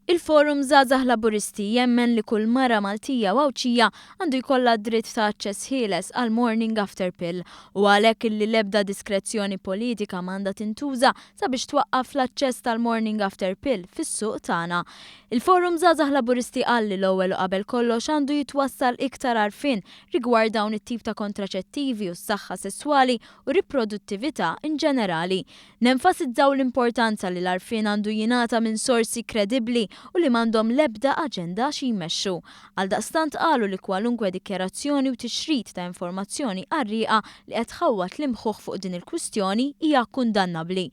Il-Forum Żgħażagħ Laburisti jemmen li kull mara Maltija u Għawdxija għandu jkollha d-dritt ta' aċċess ħieles għal morning after pill u għalhekk illi l-ebda diskrezzjoni politika m'għandha tintuża sabiex twaqqaf l-aċċess tal-morning after pill fis-suq tagħna. Il-Forum Żgħażagħ Laburisti qal li l-ewwel u qabel kollox għandu jitwassal iktar għarfien rigward dawn it-tip ta' kontraċettivi u s-saħħa sesswali u riproduttività inġenerali. Nenfasizzaw l-importanza li l-għarfien għandu jingħata minn sorsi kredibbli u li m'għandhom l-ebda aġenda xi jmexxu. Għaldaqstant qalu li kwalunkwe dikjarazzjoni u tixrid ta' informazzjoni qarrieqa li qed tħawwad l-imħuħ fuq din il-kwistjoni hija kundannabbli.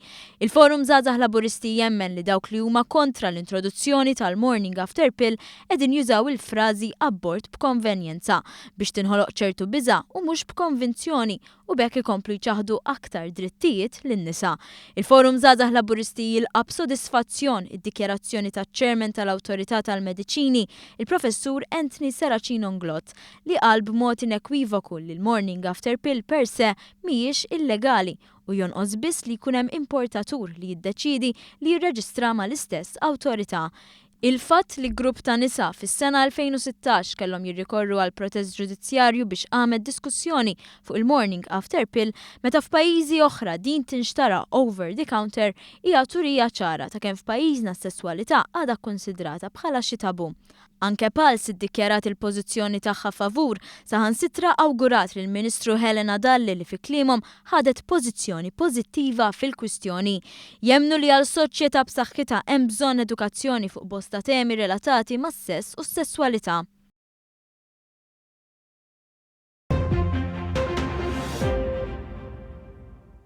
Il-Forum Żgħażagħ Laburisti jemmen li dawk li huma kontra l-introduzzjoni tal-morning after pill qegħdin jużaw il-frażi abort b'konvenjenza biex tinħoloq ċertu biża' u mhux b'konvinzjoni u b'hekk ikomplu jċaħħdu aktar drittijiet lin-nisa. Il-Forum Żgħażagħ Laburisti jilqa' b'sodisfazzjon id-dikjarazzjoni taċ-Chairman tal-Awtorità tal-Mediċini, il-Professur Anthony Serracino Inglott, li qal b'mod inekwivoku li l-morning after pill per se mhijiex illegali u jonqos biss li jkun hemm importatur li jiddeċiedi li jirreġistra mal-istess awtorità. Il-fatt li grupp ta' nisa fis-sena 2016 kellhom jirrikorru għal protest ġudizzjarju biex qamet diskussjoni fuq il-morning after pill meta f'pajjiżi oħra din tinxtara over the counter hija turija ċara ta' kemm f'pajjiżna s-sesswalità għadha kkunsidrata bħala xi tabu. Anke Pulse iddikjarat il-pożizzjoni tagħha favur, saħansitra awgurat lill-Ministru Helena Dalli li fi kliemhom ħadet pożizzjoni pożittiva fil-kwistjoni. Jemmnu li għal soċjetà b'saħħitha hemm bżonn edukazzjoni fuq bosta temi relatati mas-sess u s-sesswalità.